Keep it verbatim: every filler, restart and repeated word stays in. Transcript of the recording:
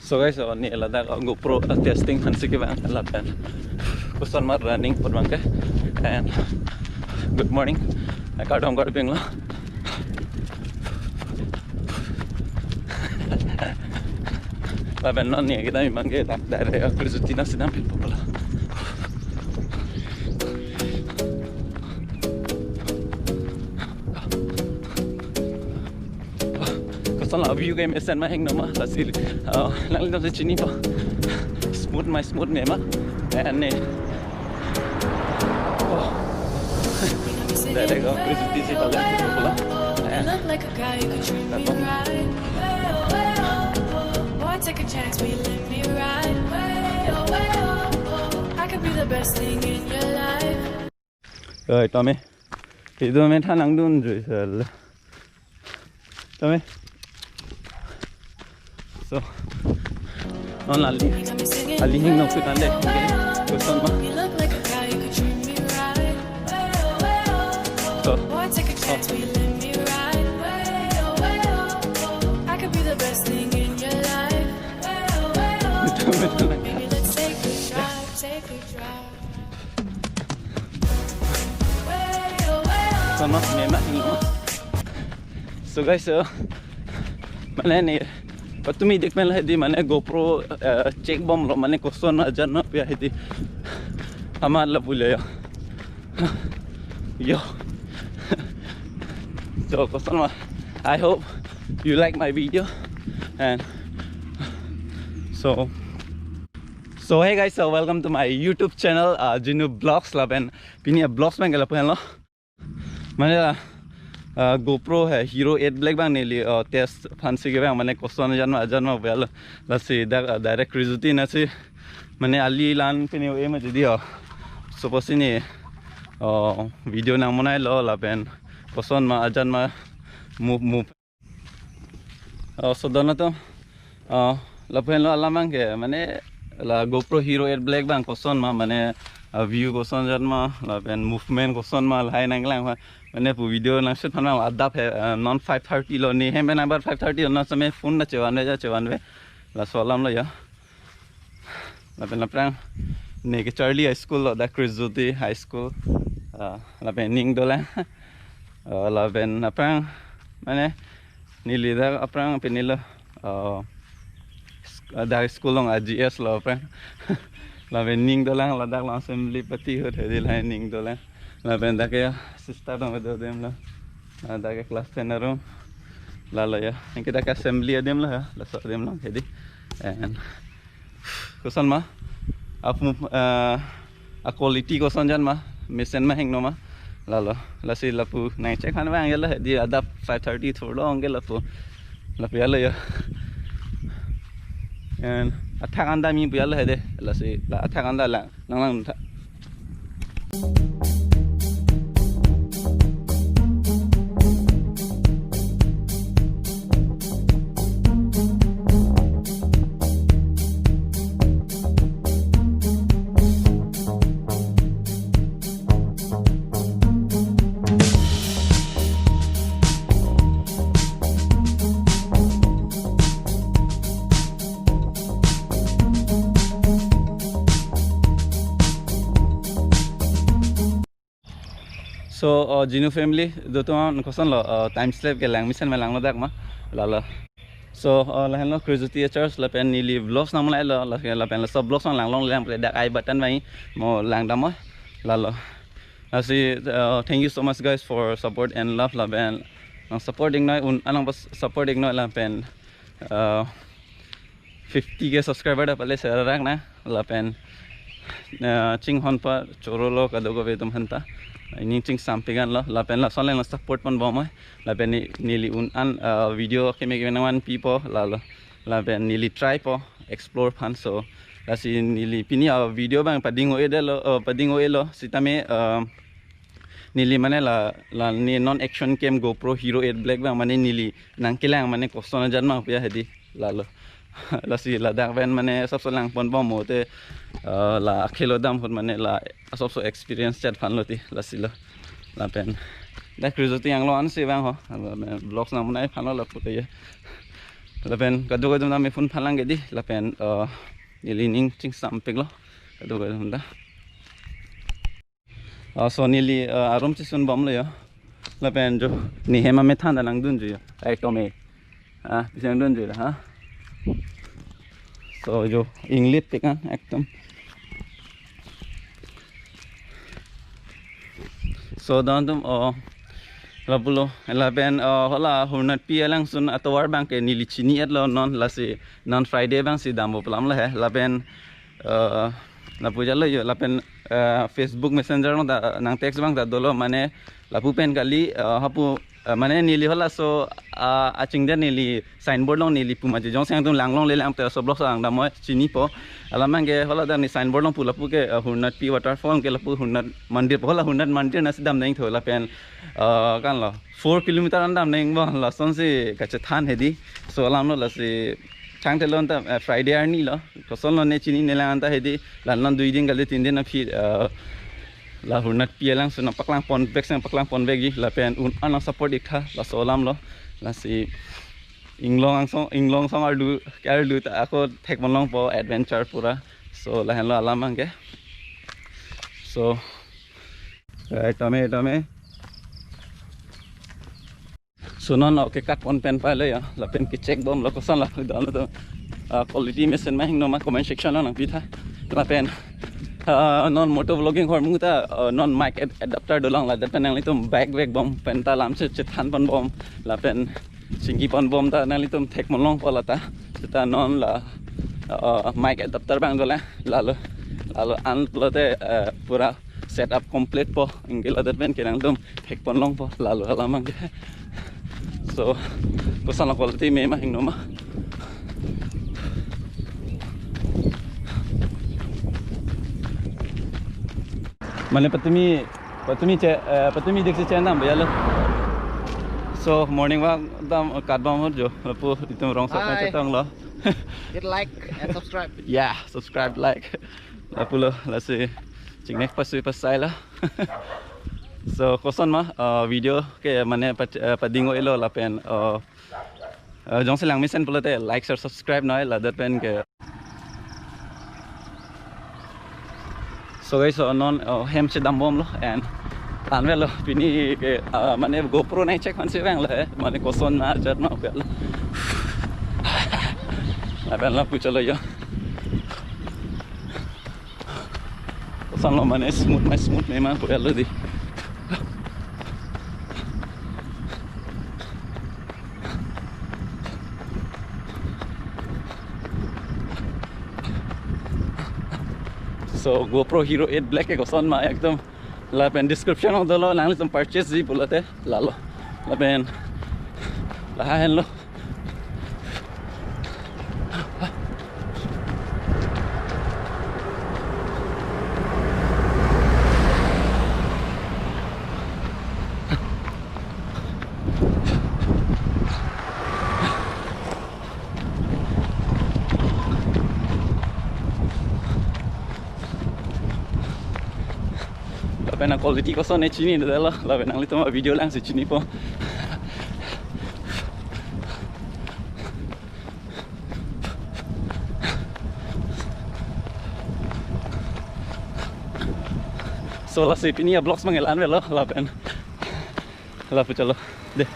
So guys, so ne ladak, uh, GoPro, uh, testing aphansi kevang lapen kosonma running apot abangke. And good morning. Kardom kardom lo. Lapen non ne kedam abangke dak direct, uh, Krizyuti nangsi dam pinpo pulo. Koson la view ke mesen ma hingno ma, lasi, uh, nanglitum si chinipo. Smooth ma smooth me ma. And ne. Oh. Direct, uh, Krizyuti si palang pulo. You look like a guy who could treat me right. Boy, take a chance, will you let me ride? I could be the best thing in your life. Oi, tame. Itum me than nangdunjui sel. Tame. So, non ali, ali hingno si tande. Okay. Kosonma. You look like a guy who could treat me right. So, oh. I could be the best thing in your life. Betul, betul. Baby, let's take a drive, take a drive. Kosonma, me ma hingno. So guys, so, mane ne, patumi dik pen la hedi, mane GoPro, uh, check bomlo, mane kosonma ajan ma pu ya hedi. Amat lapu le yo. Yo. So, kosonma, I hope you like my video. And so, so hey guys, so welcome to my YouTube channel, uh, Jinu Vlogs lapen pini a-vlogs abangke lapu henlo. Mane la, uh, GoPro hai Hero eight Black abang neli, uh, test aphansi kevang, mane koson ajan ma, ajan ma pu ya lo. Lasi dak, uh, direct Krizyuti nangsi, mane ali la-an pini o-e ma hedi, uh. So pusi ne, uh, video nangbonailo lapen kosonma ajan ma move, move. Oh, so don atum, oh, lapu henlo alam abangke, mane la GoPro Hero eight Black abang kosonma, mane, ah, view koson ajan ma, lapen movement kosonma, lahai nanglang, mane pu video nang shoot aphan ma adap he, ah, non five thirty lo, ne hem pen abar five thirty lo, non same phone ta chevanve, ja chevanve, laso alam lo ya. Lapen aphrang ne kecharli high school lo, dak Krizyuti High School. Ah, lapen ning dolang. Ah, lapen aphrang, mane, neli dak aphrang pini lo, ah, sk-, ah, dak school along a-G S lo aphrang. Lapen ning dolang, ladak along assembly party ahut hedi lahai ning dolang. Lapen dak ya sister dong do adim lo. Ah, dak ya class ten arum. Lalo ya. Anke dak assembly adim lo ya. Laso adim lo hedi. And kosonma, ap-, eh, a-quality koson ajan ma, mesen ma hingno ma. Lalo, lasi lapu nang check aphan vang ya lo, hedi adap five thirty thurlo anke lapu. Lapu ya lo ya. And athak an damji pu ya lo hedi, lasi la athak an da lang, nanglang tha. So, uh, Jinu family, do atum an koson lo, uh, time slap ke lang mesen ma langlo dak ma, lalo. So, uh, lahenlo Krizyuti a-church lapen neli vlogs nangbonailo, lapen, lapen laso vlogs nang langlong lang pre dak I button vangji mo lang dam mo, lalo. Lasi, uh, thank you so much guys for support and love lapen nang support iknoi un-an nangpas support iknoi lapen, uh, fifty K subscriber ta pale serarak na lapen, eh, chinghon pa choro lo kadokave atum aphanta. Ining chingsam pigan lo lapen lason lang support pon bom oi. Lapen ne-, neli un-an, eh, video keme keme nangvanpipo lalo. Lapen neli try po explore aphan, so lasi neli pini a-video abang pading o-e detlo, eh, pading o-e lo sitame, eh, neli mane la, la ne non action cam GoPro Hero eight Black abang mane neli nangkelang mane koson ajan ma pu ya hedi lalo. Lasi ladak pen mane asapso lang pon bom mo te, eh, la akhelo dam ahut mane la asapso experience chet aphan lo ti, lasi lo. Lapen dak Krizyuti anglo ansi vang ho. Lapen vlogs nangbonai aphan lo lapu te ya. Lapen kadokave atum ta me phone phalang ke dei, lapen, uh, neli ning chingsampiklo kadokave atum ta. Uh, so neli, uh, arum chisunbomlo yo. Lapen jo ne hem amethan ta nangdunji yo. Ai tome. Ah, pisi nangdunji la ha. So jo inglip pikan ekdom. So don atum, oh, lapulo, lapen, oh, hala Hurnatpi alangsun atovar abang ke neli chini-etlo non, lasi non Friday abangsi dampo pu alam lo he, lapen, eh, lapu jalo yo, lapen, eh, Facebook Messenger along ta nang text abang ta dolo, mane lapu pen kali, eh, hapu, eh, mane neli halaso, ah, achingdet neli signboard along neli pu maji jongsi nangtum lang longle lang te so vlog so ang damnoi chinipo. Alam abang ke hala ta ne signboard along pu lapu ke, eh, Hurnatpi waterfall ke lapu Hurnat mandir pu, hala Hurnat mandir nasi dam nangthu lapen, eh, kan lo four kilometer an dam nangpo, lasonsi kachethan he dei. So alam lo, lasi thangthelo anta, eh, Friday arni lo. Kosonlo ne chinine lang anta he dei. Lan lan dui din kali tin din aphi, eh, la Hurnatpi alangsun nangpaklang ponvek, sang paklang ponvekji, lapen un-an nangsupport ik tha, laso alam lo. Lasi inglong angsong, inglong song ardu, ardu ta ako thekpon longpo adventure pura. So lahenlo alam abang ke. So, eh, tome, tome. So non, okay, cut pon pen palo ya, lapen ke-check bomlo koson la don atum, ah, quality mesen ma hingno ma comment section along nangpi tha. Lapen, ah, non moto vlogging ahormu ta, ah, non mic ad-, adapter dolang, ladak pen nanglitum back back bom pen ta lam che chethan ponbom, lapen chingki ponbom ta nanglitum thekpon longpo lata. Seta non la, ah, mic adapter abang dolang, lalo, lalo an lote, ah, pura setup complete po, anke ladak pen ke nangtum thekpon longpo, lalo alam abang ke. So, koson la quality me ma hingno ma. Mane patumi, patumi che, eh, patumi dik si chenam ba ya lo. So, morning walk dam kat bom ho jo, lapu itum rong sok Hi. Chetonglo. Hit like and subscribe. Yeah, subscribe, like. Lapulo, lasi chingnek pasui pasailo. So, koson ma, uh, video ke mane pat-, uh, pading-o-elo lapen, uh, uh, jongsi lang mesen pulote like, share, subscribe noi, ladak pen ke. So guys, so non, uh, hem chedam bomlo and anvelo pini ke, uh, mane GoPro nang check hansi vanglo he, mane koson ma jat ma vanglo. Lapen lapu chalo yo. Koson lo mane smooth ma smooth me ma pu alo dei. So GoPro Hero eight Black ke koson ma ekdom lapen description along dolo, nanglitum purchase ji pulote lalo. Lapen lahenlo. Lapen a quality koson ne chinidetlo, lapen nanglitum a video lang si chinipo. So lasi pini a vlogs mangelan velo, lapen lapu chalo. Dei,